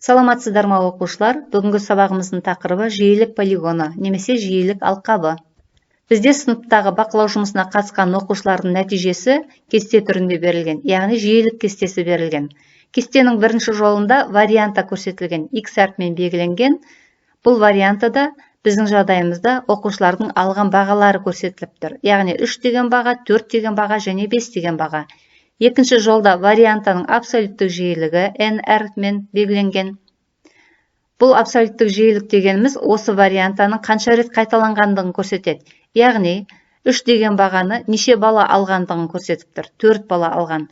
Саламатсыздар ма, оқушылар! Бүгінгі сабағымыздың тақырыбы: жиілік полигоны немесе жиілік алқабы. Бізде сыныптағы бақылау жұмысына қатысқан оқушылардың нәтижесі кесте түрінде берілген, яғни жиілік кестесі берілген. Кестенің бірінші жолында варианта көрсетілген, x әрпімен белгіленген. Бұл вариантада біздің жағдайымызда оқушылардың алған бағалары көрсетіліп тұр, яғни 3 деген баға, 4 деген баға және 5 деген баға. Екінші жолда вариантаның абсолюттік жиілігі n әрпімен белгіленген. Бұл абсолюттік жиілік дегеніміз осы вариантаның қанша рет қайталанғандығын көрсетеді, яғни 3 деген бағаны неше бала алғандығын көрсетіп тұр: 4 бала алған.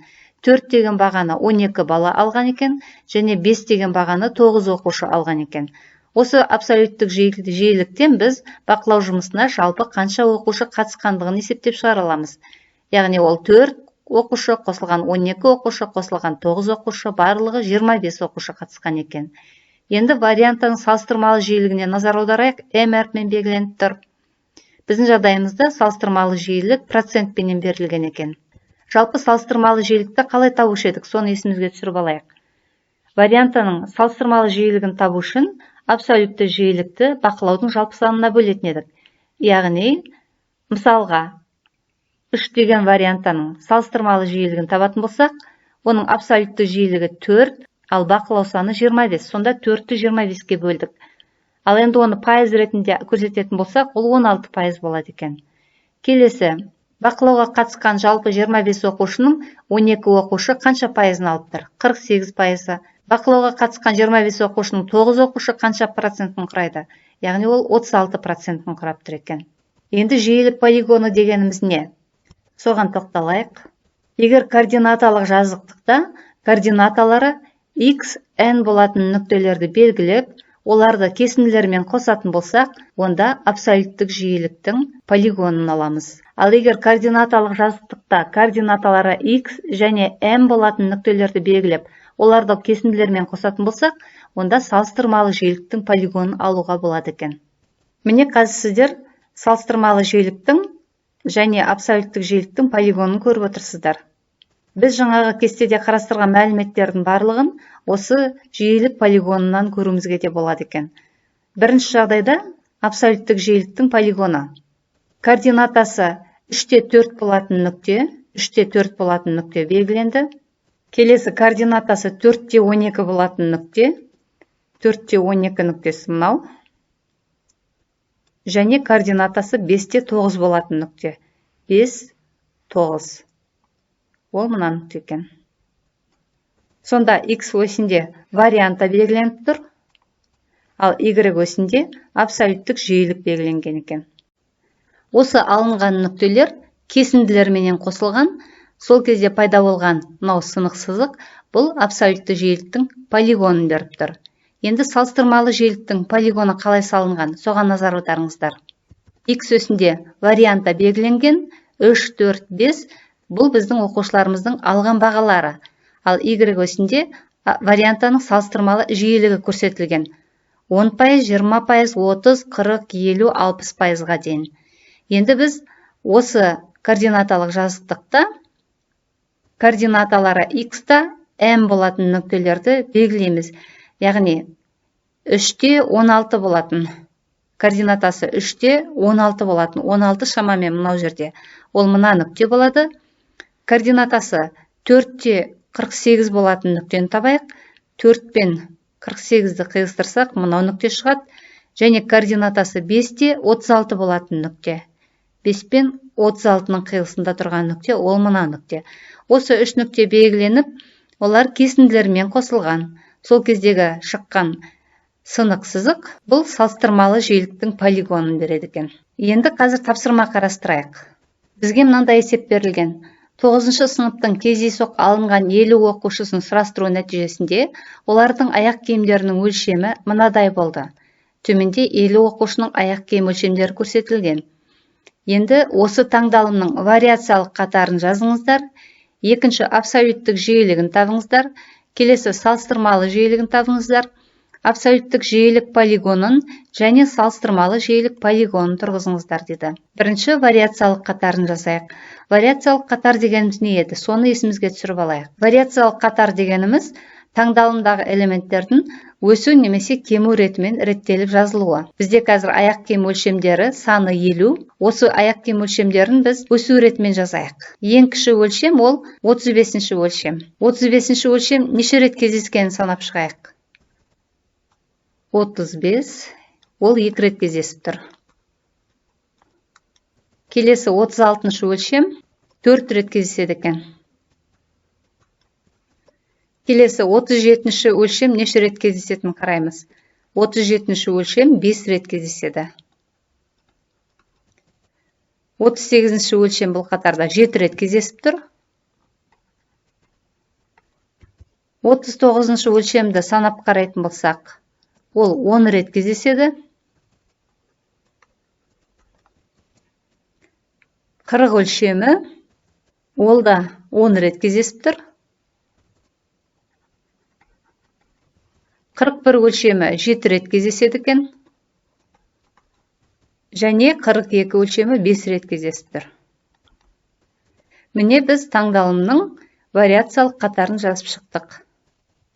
4 деген бағаны 12 бала алған екен және 5 деген бағаны 9 оқушы алған екен. Осы абсолюттік жиіліктен біз бақылау жұмысына жалпы қанша оқушы қатысқандығын есептеп шығара аламыз, яғни ол 4 оқушы қосылған 12 оқушы қосылған 9 оқушы, барлығы 25 оқушы қатысқан екен. Енді вариантаның салыстырмалы жиілігіне назар аударайық. М әрпімен белгіленіп тұр. Біздің жағдайымызда салыстырмалы жиілік процентпенен берілген екен. Жалпы салыстырмалы жиілікті қалай табушы едік, соны есімізге түсіріп алайық. Вариантаның салыстырмалы жиілігін табу үшін абсолютті жиілікті бақылаудың жалпы санына бөлетін едік. Яғни, мысалға, 3 деген вариантаның салыстырмалы жиілігін табатын болсақ, оның абсолютті жиілігі 4, ал бақылау саны 25. Сонда 4-ті 25-ке бөлдік. Ал енді оны пайыз ретінде көрсететін болсақ, ол 16% болады екен. Келесі, бақылауға қатысқан жалпы 25 оқушының 12 оқушы қанша пайызын алып тұр? 48%-ы. Бақылауға қатысқан 25 оқушының 9 оқушы қанша процентін құрайды? Яғни ол 36 процентін құрап тұр екен. Енді жиілік полигоны дегеніміз не, соған тоқталайық. Егер координаталық жазықтықта координаталары x, n болатын нүктелерді белгілеп, оларды кесінділермен қосатын болсақ, онда абсолюттік жиіліктің полигонын аламыз. Ал егер координаталық жазықтықта координаталары x және m болатын нүктелерді белгілеп, оларды кесінділермен қосатын болсақ, онда салыстырмалы жиіліктің полигонын алуға болады екен. Міне, қазір сіздер салыстырмалы жиіліктің және абсолюттік жиіліктің полигонын көріп отырсыздар. Біз жаңағы кестеде қарастырған мәліметтердің барлығын осы жиілік полигонынан көруімізге де болады екен. Бірінші жағдайда абсолюттік жиіліктің полигоны: координатасы 3-те 4 болатын нүкте, 3-те 4 болатын нүкте белгіленді. Келесі координатасы 4-те 12 болатын нүкте, 4-те 12 нүктесі мынау, және координатасы 5-те 9 болатын нүкте, 5, 9, ол мына нүкте екен. Сонда x осінде варианта белгіленіп тұр, ал y осінде абсолюттік жиілік белгіленген екен. Осы алынған нүктелер кесінділерменен қосылған. Сол кезде пайда болған мынау сынық сызық бұл абсолютті жиіліктің полигонын беріп тұр. Енді салыстырмалы жиіліктің полигоны қалай салынған, соған назар аударыңыздар. X осінде варианта белгіленген: 3, 4, 5. Бұл біздің оқушыларымыздың алған бағалары. Ал y осінде вариантаның салыстырмалы жиілігі көрсетілген: 10%, 20%, 30, 40, 50, 60%-ға дейін. Енді біз осы координаталық жазықтықта координаталары x-та m болатын нүктелерді белгілейміз, яғни 3-те 16 болатын, координатасы 3-те 16 болатын, 16 шамамен мынау жерде, ол мына нүкте болады. Координатасы 4-те 48 болатын нүктені табайық. 4 пен 48-ді қиыстырсақ, мынау нүкте шығады. Және координатасы 5-те 36 болатын нүкте, 5 пен 36-ның қиылысында тұрған нүкте, ол мына нүкте. Осы үш нүкте белгіленіп, олар кесінділермен қосылған. Сол кездегі шыққан сынық сызық бұл салыстырмалы жиіліктің полигонын береді екен. Енді қазір тапсырма қарастырайық. Бізге мынандай есеп берілген: тоғызыншы сыныптың кездейсоқ алынған 50 оқушысын сұрастыру нәтижесінде олардың аяқ киімдерінің өлшемі мынадай болды. Төменде 50 оқушының аяқ киім өлшемдері көрсетілген. Енді осы таңдалымның вариациялық қатарын жазыңыздар, екінші абсолюттік жиілігін табыңыздар, келесі салыстырмалы жиілігін табыңыздар, абсолюттік жиілік полигонын және салыстырмалы жиілік полигонын тұрғызыңыздар деді. Бірінші вариациялық қатарын жазайық. Вариациялық қатар дегеніміз не еді, соны есімізге түсіріп алайық. Вариациялық қатар дегеніміз Таңдалымдағы элементтердің өсу немесе кему ретімен реттеліп жазылуы. Бізде қазір аяқ киім өлшемдері саны 50. Осы аяқ киім өлшемдерін біз өсу ретімен жазайық. Ең кіші өлшем ол 35-ші өлшем. 35-ші өлшем неше рет кездескенін санап шығайық. 35, ол 2 рет кездесіп тұр. Келесі 36-шы өлшем 4 рет кездеседі екен. Келесі 37-ші өлшем неше рет кездесетінін қараймыз. 37-ші өлшем 5 рет кездеседі. 38-ші өлшем бұл қатарда 7 рет кездесіп тұр. 39-шы өлшемді санап қарайтын болсақ, ол 10 рет кездеседі. 40 өлшемі ол да 10 рет кездесіп тұр. 41 өлшемі 7 рет кездеседі екен. Және 42 өлшемі 5 рет кездесіп тұр. Міне біз таңдалымның вариациялық қатарын жазып шықтық.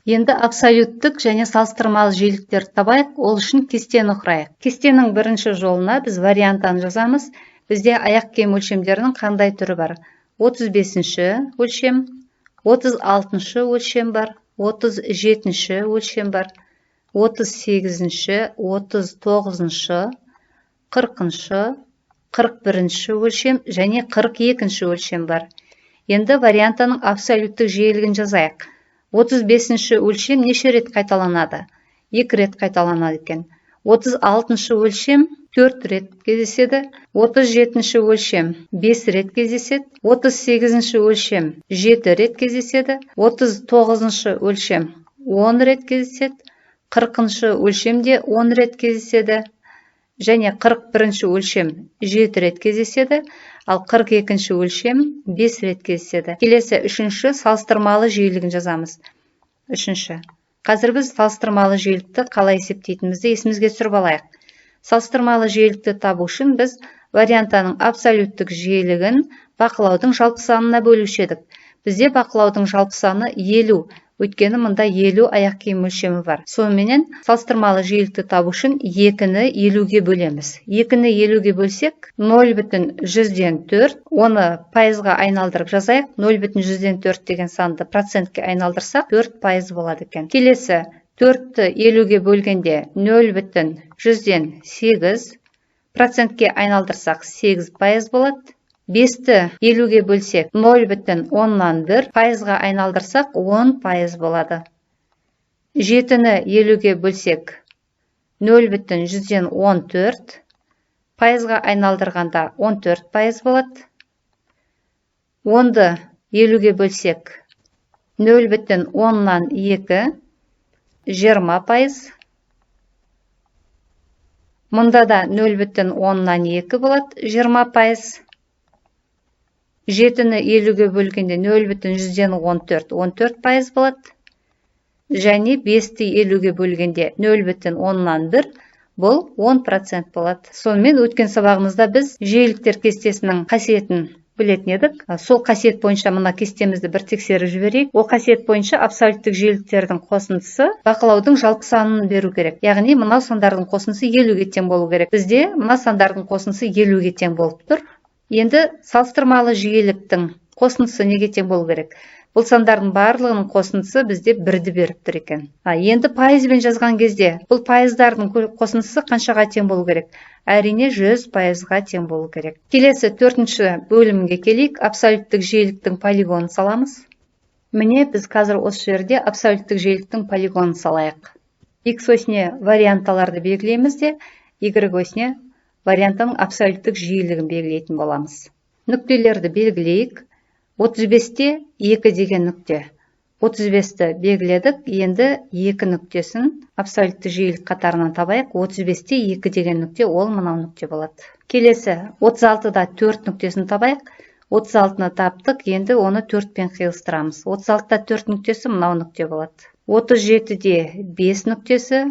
Енді абсолюттік және салыстырмалы жиіліктерді табайық, ол үшін кестені құрайық. Кестенің бірінші жолына біз вариантаны жазамыз. Бізде аяқ киім өлшемдерінің қандай түрі бар? 35-ші өлшем, 36-шы өлшем бар, 37-ші өлшем бар, 38-ші, 39-шы, 40-шы, 41-ші өлшем және 42-ші өлшем бар. Енді вариантаның абсолюттік жиілігін жазайық. 35-ші өлшем неше рет қайталанады? 2 рет қайталанады екен. 36-шы өлшем 4 рет кездеседі. 37-ші өлшем 5 рет кездеседі. 38-ші өлшем 7 рет кездеседі. 39-шы өлшем 10 рет кездеседі. 40-шы өлшем де 10 рет кездеседі. Және 41-ші өлшем 7 рет кездеседі. Ал 42-ші өлшем 5 рет кездеседі. Келесі 3-ші салыстырмалы жиілігін жазамыз. 3-ші. Қазір біз салыстырмалы жиілікті қалай есептейтінімізді есімізге түсіріп алайық. Салыстырмалы жиілікті табу үшін біз вариантаның абсолюттік жиілігін бақылаудың жалпы санына бөлуші едік. Бізде бақылаудың жалпы саны 50, өйткені мұнда 50 аяқ киім өлшемі бар. Соныменен салыстырмалы жиілікті табу үшін 2-ні 50-ге бөлеміз. 2-ні 50-ге бөлсек 0,04, оны пайызға айналдырып жазайық. 0,04 деген санды процентке айналдырсақ 4% болады екен. Келесі 4-ті 50-ге бөлгенде 0,8, процентке айналдырсақ 8% болады. 5-ті 50-ге бөлсек 0,1, пайызға айналдырсақ 10% болады. 7-ні 50-ге бөлсек 0,14, пайызға айналдырғанда 14% болады. 10-ды 50-ге бөлсек 0,2, 20%. Мұнда да 0,2 болады, 20%. 7-ні 50-ге бөлгенде 0,14, 14% болады. Және 5-ті 50-ге бөлгенде 0,1, бұл 10% болады. Сонымен өткен сабағымызда біз жиіліктер кестесінің қасиетін білетін едік. Сол қасиет бойынша мына кестемізді бір тексеріп жіберейік. Ол қасиет бойынша абсолюттік жиіліктердің қосындысы бақылаудың жалпы санын беру керек. Яғни мына сандардың қосындысы 50-ге тең болу керек. Бізде мына сандардың қосындысы 50-ге тең болып тұр. Енді салыстырмалы жиіліктің қосындысы неге тең болу керек? Бұл сандардың барлығының қосындысы бізде 1-ді беріп тұр екен. Енді пайызбен жазған кезде бұл пайыздардың қосындысы қаншаға тең болу керек? Әрине 100%-ға тең болу керек. Келесі 4-ші бөлімге келейік. Абсолюттік жиіліктің полигонын саламыз. Міне біз қазір осы жерде абсолюттік жиіліктің полигонын салайық. X осіне варианталарды белгілейміз де, Y осіне вариантының абсолюттік жиілігін белгілейтін боламыз. Нүктелерді белгілейік. 35-те 2 деген нүкте. 35-ті белгіледік. Енді 2 нүктесін абсолютті жиілік қатарынан табайық. 35-те 2 деген нүкте, ол мынау нүкте болады. Келесі 36-да 4 нүктесін табайық. 36-ны таптық, енді оны 4-пен қиылыстырамыз. 36-да 4 нүктесі мынау нүкте болады. 37-де 5 нүктесі,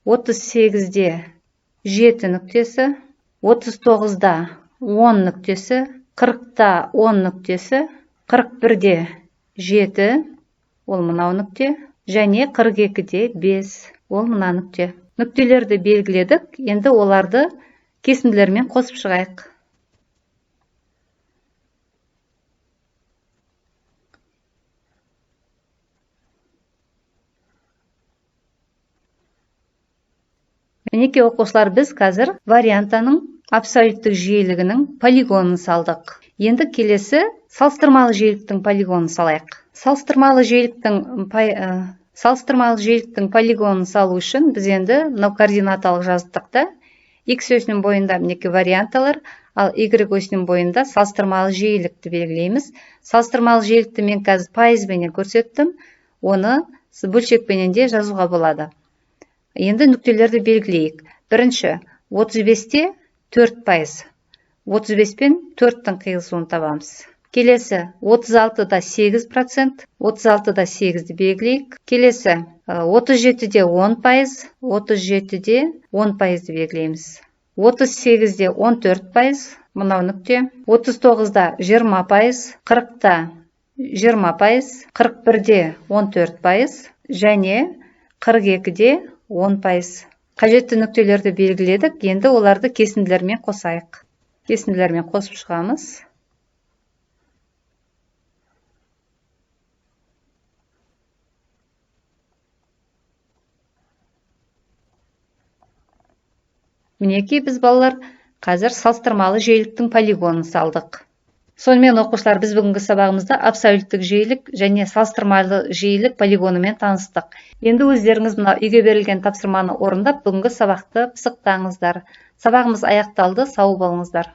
38-де 7 нүктесі, 39-да 10 нүктесі, 40-та 10 нүктесі, 41-де 7, ол мынау нүкте, Және 42-де 5, ол мына нүкте. Нүктелерді белгіледік, енді оларды кесінділермен қосып шығайық. Мінекей, оқушылар, біз қазір вариантаның абсолюттік жиілігінің полигонын салдық. Енді келесі салыстырмалы жиіліктің полигонын салайық. Салыстырмалы жиіліктің полигонын салу үшін біз енді мынау координаталық жаздық та, x осінің бойында мінекей варианталар, ал y осінің бойында салыстырмалы жиілікті белгілейміз. Салыстырмалы жиілікті мен қазір пайызбенен көрсеттім, оны бөлшекпенен де жазуға болады. Енді нүктелерді белгілейік. Бірінші, 35-те 4%. 35 пен 4-тің қиылысуын табамыз. Келесі, 36-да 8%, 36-да 8-ді белгілейік. Келесі, 37-де 10%, 37-де 10%-ды белгілейміз. 38-де 14%, мынау нүкте. 39-да 20%, 40-та 20%, 41-де 14% және 42-де 10%. Қажетті нүктелерді белгіледік, енді оларды кесінділермен қосайық. Кесінділермен қосып шығамыз. Мінекей, біз балалар қазір салыстырмалы жиіліктің полигонын салдық. Сонымен, оқушылар, біз бүгінгі сабағымызда абсолюттік жиілік және салыстырмалы жиілік полигонымен таныстық. Енді өздеріңіз мына үйге берілген тапсырманы орындап, бүгінгі сабақты пысықтаңыздар. Сабағымыз аяқталды, сау болыңыздар.